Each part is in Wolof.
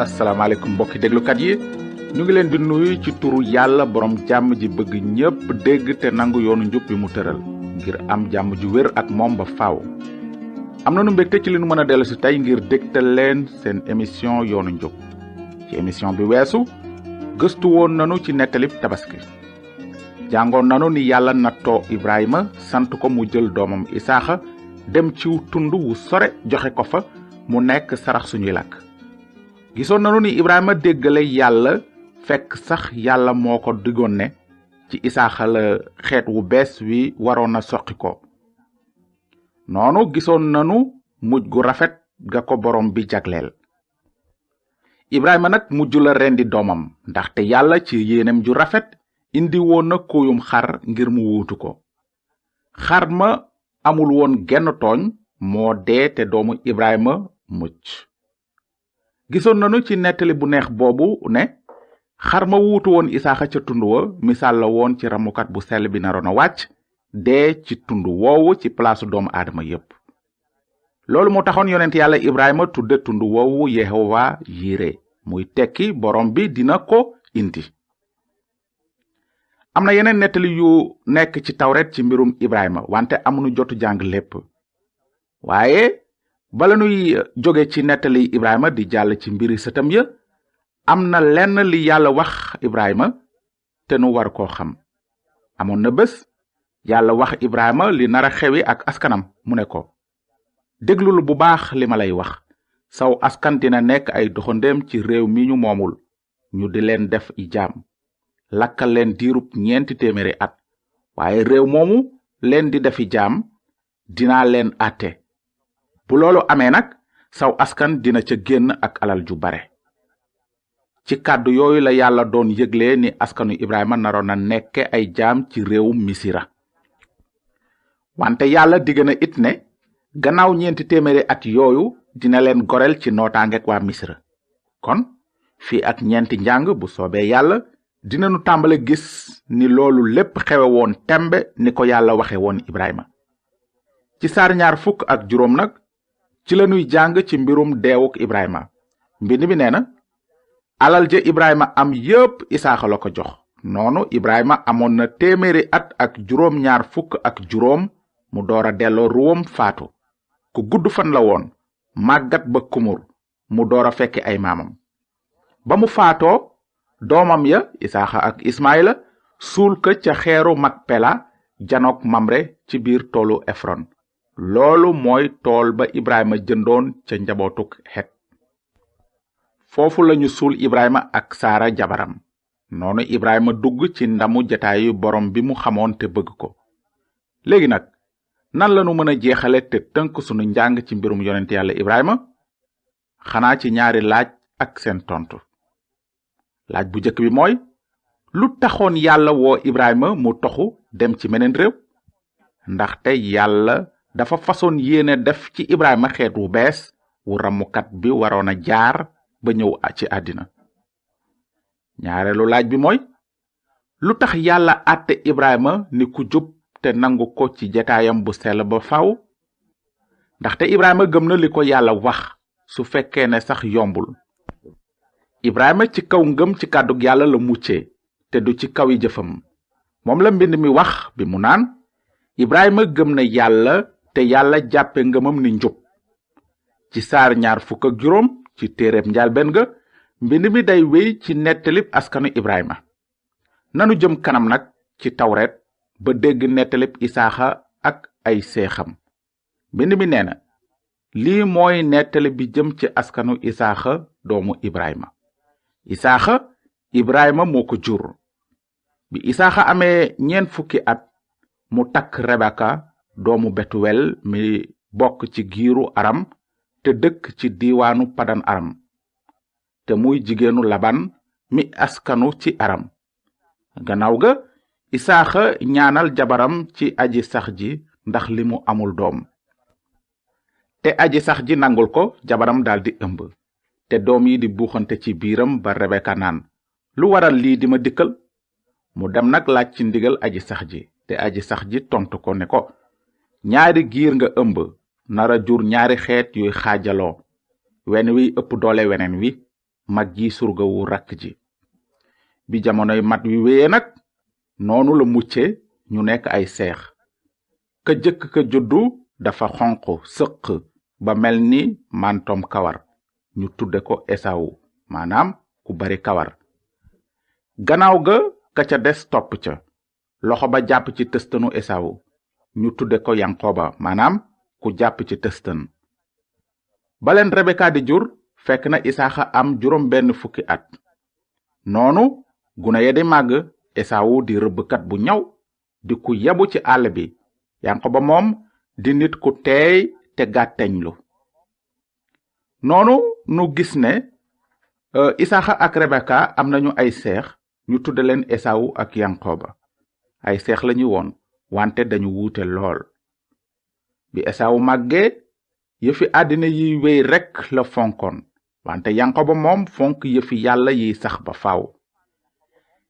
asalaamaaleykum mbokki déglukat yi ñu ngi leen di nuyu ci turu yàlla borom jàmm ji bëgg ñépp dégg te nangu yoonu njub bi mu tëral ngir am jàmm ju wér ak moom ba faaw. am nañu mbégte ci li nu mën a dellu si tey ngir dégtal leen seen émission yoonu njub. ci émission bi weesu gëstu woon nanu ci nettalib tabaski. jàngoon nanu ni yàlla nattoo Ibrahima sant ko mu jël doomam Isaaxa dem ciw tund wu sore joxe ko fa mu nekk sarax suñuy làkk. gisoon nanu ni Ibrahima déggale yàlla fekk sax yàlla moo ko digoon ne ci Isaaxa la xeet wu bees wi waroon a soqi ko. noonu gisoon nanu mujj gu rafet ga ko borom bi jagleel. Ibrahima nag mujj la rendi doomam ndaxte yàlla ci yéenem ju rafet indi woon na kóoyum xar ngir mu wuutu ko. xar ma amul woon genn tooñ moo dee te doomu Ibrahima mucc. gisoon nanu ci nettali bu neex boobu ne xar ma wuutu woon Isaaxa ca tund wa misaal la woon ci ramukat bu sell bi naroon a wàcc dee ci tund woowu ci palaasu doomu aadama yépp. loolu moo taxoon yonent yàlla Ibrahima tudde tund woowu Yehowa Yire muy tekki borom bi dina ko indi. am na yeneen nettali yu nekk ci tawret ci mbirum Ibrahima wante amuñu jotu jàng lépp. waaye bala nuy jóge ci nettali Ibrahima di jàll ci mbiri sëtam ya am na lenn li yàlla wax Ibrahima te nu war koo xam. amoon na bés yàlla wax Ibrahima li nara xewi ak askanam mu ne ko déglul bu baax li ma lay wax saw askan dina nekk ay doxandéem ci réew mi ñu moomul ñu di leen def i jaam lakkal leen diirub 400 at waaye réew moomu leen di defi jaam dinaa leen àtte. bu loolu amee nag saw askan dina ca génn ak alal ju bare. ci kàddu yooyu la yàlla doon yëgle ni askanu Ibrahima naroon na nekke ay jaam ci réewum Misira. wante yàlla digg na it ne gannaaw 400 at yooyu dina leen goreel ci nootaangeek waa Misira. kon fii ak 4 njàng bu soobee yàlla dinanu tàmbale gis ni loolu lépp xewe woon tembe ni ko yàlla waxe woon Ibrahima. ci saar 25 nag ci lanuy jàng ci mbirum deewuk Ibrahima. mbind mi nee na alal ja Ibrahima am yépp Isaaxa la ko jox. noonu Ibrahima amoon na 100 at ak 25 mu door a delloo ruwam faatu. ku gudd fan la woon màggat ba kumur mu door a fekki ay maamam. ba mu faatoo doomam ya Isaaxa ak Ismaila suul ko ca xeeru Makpela janook Mamre ci biir toolu Efron. loolu mooy tool ba Ibrahima jëndoon ca njabootuk Het. foofu lañu suul Ibrahima ak Saara jabaram. noonu Ibrahima dugg ci ndamu jataayu borom bi mu xamoon te bëgg ko. léegi nag nan lanu mën a jeexale te tënk sunu njàng ci mbirum yonent yàlla Ibrahima? xanaa ci ñaari laaj ak seen tontu. laaj bu njëkk bi mooy lu taxoon yàlla woo Ibrahima mu toxu dem ci meneen réew? ndaxte yàlla dafa façon yéene def ci Ibrahima xeet wu bees wu ramukat bi waroon a jaar ba ñëw ci àddina. ñaareelu laaj bi mooy lu tax yàlla àtte Ibrahima ni ku jub te nangu ko ci jataayam bu sell ba faw? ndaxte Ibrahima gëm na li ko yàlla wax su fekkee ne sax yombul. Ibrahima ci kaw ngëm ci kàddug yàlla la muccee te du ci kaw yi jëfam. moom la mbind mi wax bi mu naan Ibrahima gëm na yàlla te yàlla jàppe ngëmam ni njub. ci saar 25 ci téereb njaalbeen ga mbind mi day wéy ci nettalib askanu Ibrahima. nanu jëm kanam nag ci tawret ba dégg nettalib Isaaxa ak ay seexam. mbind mi nee na lii mooy nettali bi jëm ci askanu Isaaxa doomu Ibrahima. Isaaxa Ibrahima moo ko jur. bi Isaaxa amee 40 at mu takk Rebeka doomu Betuwel mi bokk ci giiru Aram te dëkk ci diiwaanu Padan Aram te muy jigéenu Laban mi askanu ci Aram. gannaaw ga Isaaxa ñaanal jabaram ci aji sax ji ndax li mu amul doom. te aji sax ji nangul ko jabaram daldi ëmb. te doom yi di buuxante ci biiram ba Rebeka naan lu waral lii di ma dikkal? mu dem nag laaj ci ndigal aji sax ji te aji sax ji tontu ko ne ko ñaari giir nga ëmb nara jur ñaari xeet yuy xaajaloo wen wi ëpp doole weneen wi mag ji surgawu rakk ji. bi jamonoy mat wi wéye nag noonu la mucce ñu nekk ay seex. ka jëkk ka juddu dafa xonq sëq ba mel ni mantom kawar, ñu tudde ko esawu, maanaam ku bari kawar. gannaaw ga ka ca des topp ca, loxo ba jàpp ci tëstanu esawu, ñu tudde ko yankoba, maanaam ku jàpp ci tëstan. baleen rebeka di jur fekk na isaaxa am 60 at. noonu gune ya di màgg, esawu di rëbbkat bu ñaw, di ku yebu ci àll bi, yankoba moom di nit ku teey te gàtteñlu. noonu nu gis ne isaaxa ak rebeka am nañu ay seex, ñu tudde leen esawu ak yankoba. ay seex lañu woon, wante dañu wuute lool. bi esawu màggee, yëfi àddina yiy wéy rekk la fonkoon, wante yankoba moom fonk yëfi yàlla yiy sax ba faaw.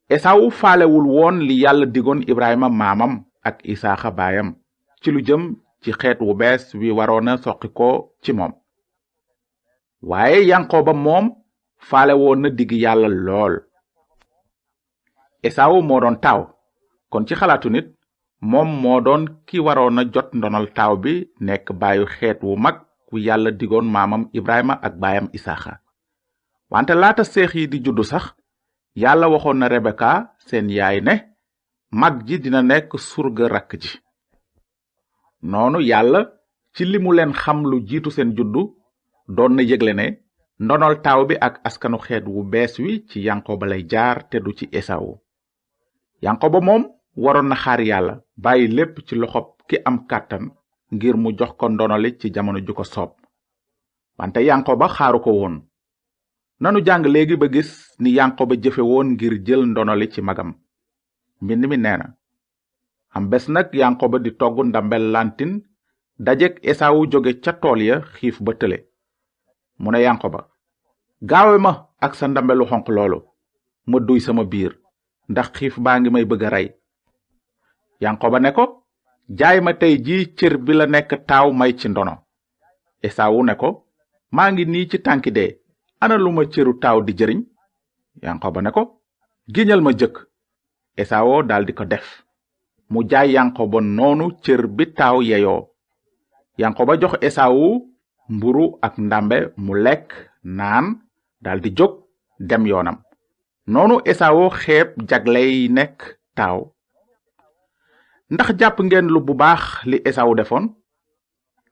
esawu faalewul woon li yàlla digoon ibrahima maamam ak isaaxa baayam ci lu jëm ci xeet wu bees wi waroona soqi ko ci moom. waaye yankoba moom faale woon na digg yàlla lool. esawu moo doon taaw, kon ci xalaatu nit moom moo doon ki waroona jot ndonal taaw bi, nekk baayu xeet wu mag wu yàlla digoon maamam ibrahima ak baayam isaaxa. wante laata seex yi di juddu sax, yàlla waxoon na rebeka seen yaay ne mag ji dina nekk surga rakk ji. noonu yàlla ci li mu leen xam lu jiitu seen juddu doon na yëgle ne ndonal taaw bi ak askanu xeet wu bees wi ci yankoba lay jaar te du ci esawu. yankoba moom waroon na xaar yàlla bàyyi lépp ci loxob ki am kàttan ngir mu jox ko ndonali ci jamono ju ko soob. wante yankoba xaaru ko woon. nanu jàng léegi ba gis ni yankoba jëfe woon ngir jël ndonali ci magam. mbind mi nee na, am bés nag yankoba di togg ndambel lantin, dajek esawu jóge ca tool ya xiif ba tële. mu ne yankoba, gaawe ma ak sa ndambelu xonq loolu, ma duy sama biir, ndax xiif baa ngi may bëgg a rey. yankoba ne ko, jaay ma tey ji cër bi la nekk taaw may ci ndono. esawu ne ko, maa ngi nii ci tànki dee, ana lu ma cëru taaw di jëriñ? yankoba ne ko, giñal ma jëkk. esawu daldi ko def. mu jaay yankoba noonu cër bi taaw yeyoo. yankoba jox esawu mburu ak ndambe mu lekk naan, daldi jóg dem yoonam. noonu esawu xeeb jagley nekk taaw. ndax jàpp ngeen lu bu baax li esawu defoon?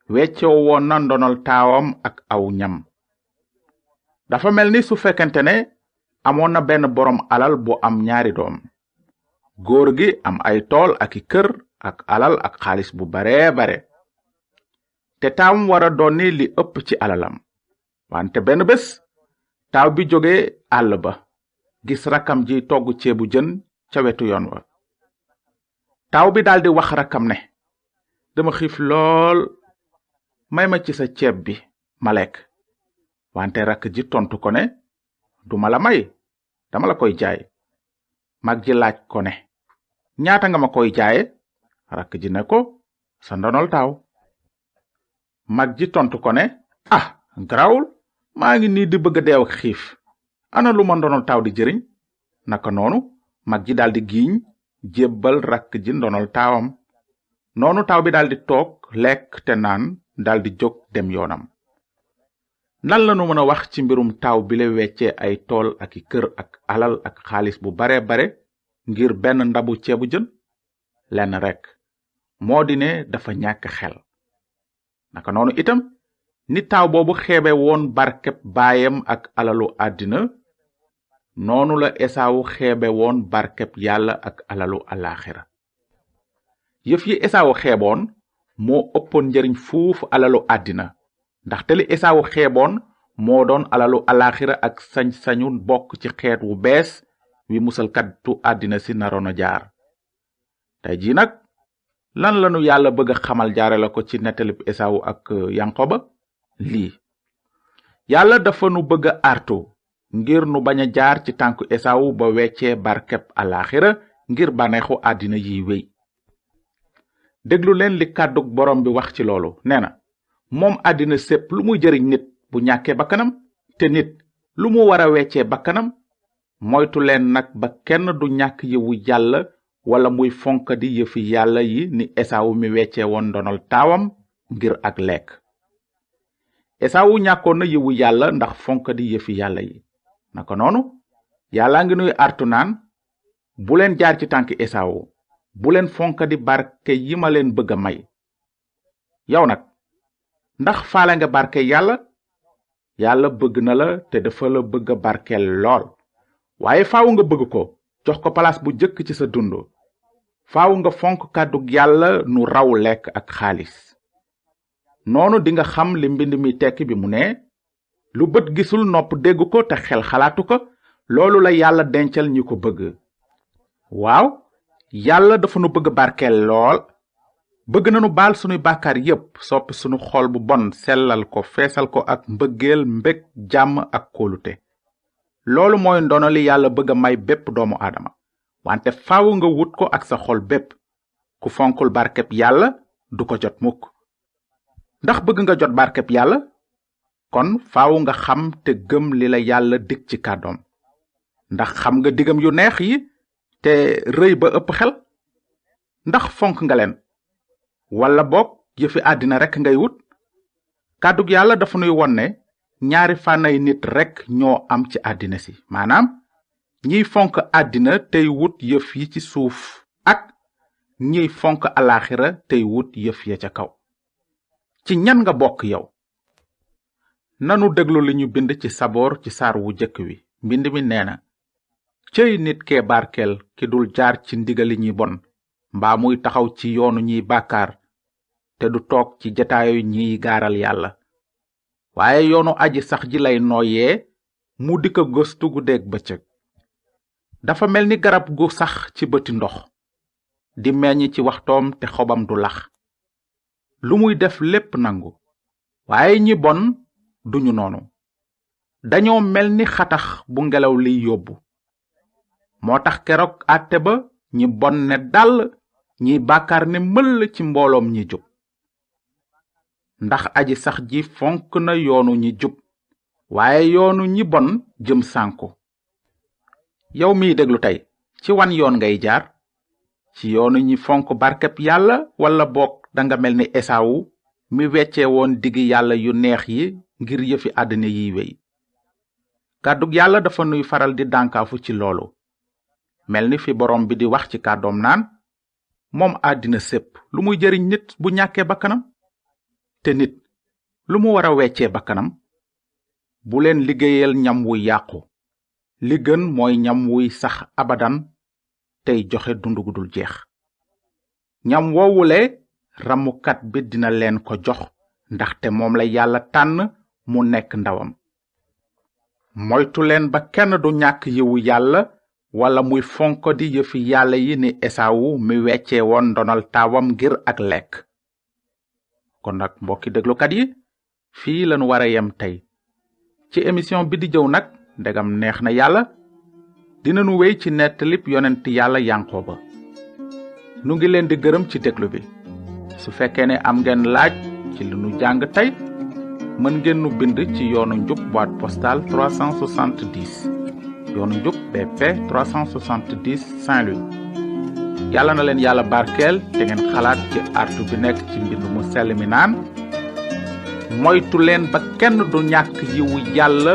weccoo woon na ndonal taawam ak aw ñam. dafa mel ni su fekkente ne amoon na benn boroom alal bu am ñaari doom. góor gi am ay tool ak i kër ak alal ak xaalis bu bare. te taawam wara donni li ëpp ci alalam. wante benn bés taaw bi jóge àll ba gis rakkam ji togg ceebu jën ca wetu yoon wa. taaw bi daldi wax rakkam ne, dama xiif lool, may ma ci sa ceeb bi ma lekk. wante rakk ji tontu ko ne, duma la may, dama la koy jaay. mag ji laaj ko ne, ñaata nga ma koy jaaye? rakk ji ne ko, sa ndonol taaw. mag ji tontu ko ne, garawul, maa ngi nii di bëgg a deew ak xiif, ana lu ma ndonol taaw di jëriñ? naka noonu mag ji daldi giiñ jébbal rakk ji ndonol taawam. noonu taaw bi daldi toog lekk te naan, daldi jóg dem yoonam. nan lanu mën a wax ci mbirum taaw bi la weccee ay tool ak i kër ak alal ak xaalis bu bare ngir benn ndabu ceebu jën? lenn rekk, moo di ne dafa ñàkk xel. naka noonu itam ni taaw boobu xeebe woon barkeb baayam ak alalu àddina, noonu la esawu xeebe woon barkeb yàlla ak alalu alaxira. yëf yi esawu xeeboon moo ëppoon njariñ fuuf alalu àddina, ndaxte li esawu xeeboon moo doon alalu alaxira ak sañ-sañu bokk ci xeet wu bees wi musalkatu àddina si naroon a jaar. tey jii nag lan lanu yàlla bëgg a xamal jaare la ko ci nettalib esawu ak yankoba? lii, yàlla dafa nu bëgg a artu ngir nu bañ a jaar ci tànku esawu ba weccee barkeb alaxira ngir baneexu àddina yiy wéy. déglu leen li kàddug borom bi wax ci loolu. nee na, moom àddina sépp lu muy jëriñ nit bu ñàkkee bakkanam? te nit lu mu wara weccee bakkanam. moytu leen nag ba kenn du ñàkk yiwu yàlla wala muy fonkadi yëfi yàlla yi ni Esawu mi weccee woon ndonol taawam ngir ak lekk. Esawu ñàkkoon na yiwu yàlla ndax fonkadi yëfi yàlla yi. naka noonu yàlla ngi nuy artu naan bu leen jaar ci tànki Esawu, bu leen fonkadi barke yi ma leen bëgg a may. yow nag ndax faale nga barke yàlla bëgg na la te dafa la bëgg a barkeel lool. waaye faaw nga bëgg ko jox ko palaas bu jëkk ci sa dund. faaw nga fonk kàddug yàlla nu raw lekk ak xaalis. noonu dinga xam li mbind mi tekki bi mu ne lu bët gisul nopp dégg ko te xel xalaatu ko, loolu la yàlla dencal ñi ko bëgg. waaw yàlla dafa nu bëgg barkeel lool. bëgg nanu baal sunuy bàkkaar yépp, soppi sunu xol bu bon, sellal ko, feesal ko ak mbëggeel, mbég, jàmm ak kóolute. loolu mooy ndono li yàlla bëgg a may bépp doomu aadama. wante faaw nga wut ko ak sa xol bépp. ku fonkul barkeb yàlla du ko jot mukk. ndax bëgg nga jot barkeb yàlla? kon faaw nga xam te gëm li la yàlla dig ci kàddoom. ndax xam nga digam yu neex yi te rëy ba ëpp xel? ndax fonk nga leen? wala boog yëfi àddina rekk ngay wut? kàddug yàlla dafa nuy won ne ñaari fànnay nit rekk ñoo am ci àddina si, maanaam ñiy fonk àddina tey wut yëf yi ci suuf ak ñiy fonk alaxira tey wut yëf ya ca kaw. ci ñan nga bokk yow? nanu déglu li ñu bind ci saboor ci saar wu jëkk wi. mbind mi nee na, cëy nit kee barkeel ki dul jaar ci ndigali ñi bon, mbaa muy taxaw ci yoonu ñiy bàkkaar, te du toog ci jataayu ñiy gaaral yàlla. waaye yoonu aji sax ji lay nooyee, mu di ko gëstu guddeeg bëccëg. dafa mel ni garab gu sax ci bëti ndox, di meññ ci waxtoom te xobam du lax. lu muy def lépp nangu. waaye ñi bon duñu noonu. dañoo mel ni xatax bu ngelaw liy yóbbu. moo tax keroog àtte ba ñi bon ne dàll, ñiy bàkkaar ne mëll ci mbooloom ñi jub. ndax aji sax ji fonk na yoonu ñi jub, waaye yoonu ñi bon jëm sànku. yow miy déglu tey, ci wan yoon ngay jaar? ci yoonu ñi fonk barkeb yàlla wala boog danga mel ni Esawu mi weccee woon digi yàlla yu neex yi ngir yëfi àddina yiy wey? kàddug yàlla dafa nuy faral di dànkaafu ci loolu. mel ni fi borom bi di wax ci kàddoom naan, moom àddina sépp lu muy jëriñ nit bu ñàkkee bakkanam? te nit lu mu wara weccee bakkanam? bu leen liggéeyal ñam wuy yàqu. li gën mooy ñam wuy sax abadan tey joxe dund gu dul jeex. ñam woowule ramukat bi dina leen ko jox, ndaxte moom la yàlla tànn mu nekk ndawam. moytu leen ba kenn du ñàkk yiwu yàlla wala muy fonko di yëfi yàlla yi ni Esawu mi weccee woon ndonal taawam ngir ak lekk. kon nag mbokki déglukat yi, fii lañu wara yem tey. ci émission bi di jëw nag, ndegam neex na yàlla, dinanu wéy ci nettalib yonent yàlla Yanqooba. nu ngi leen di gërëm ci déglu bi. su fekkee ne am ngeen laaj ci li nu jàng tey, mën ngeen nu bind ci yoonu njub boîte postale 370 yoonu njub BP 370 Saint-Louis. yàlla na leen yàlla barkeel te ngeen xalaat ci artu bi nekk ci mbind mu sell mi naan, moytu leen ba kenn du ñàkk yiwu yàlla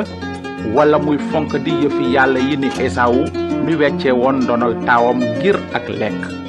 wala muy fonk di yëfi yàlla yi ni Esawu mi weccee woon ndonal taawam ngir ak lekk.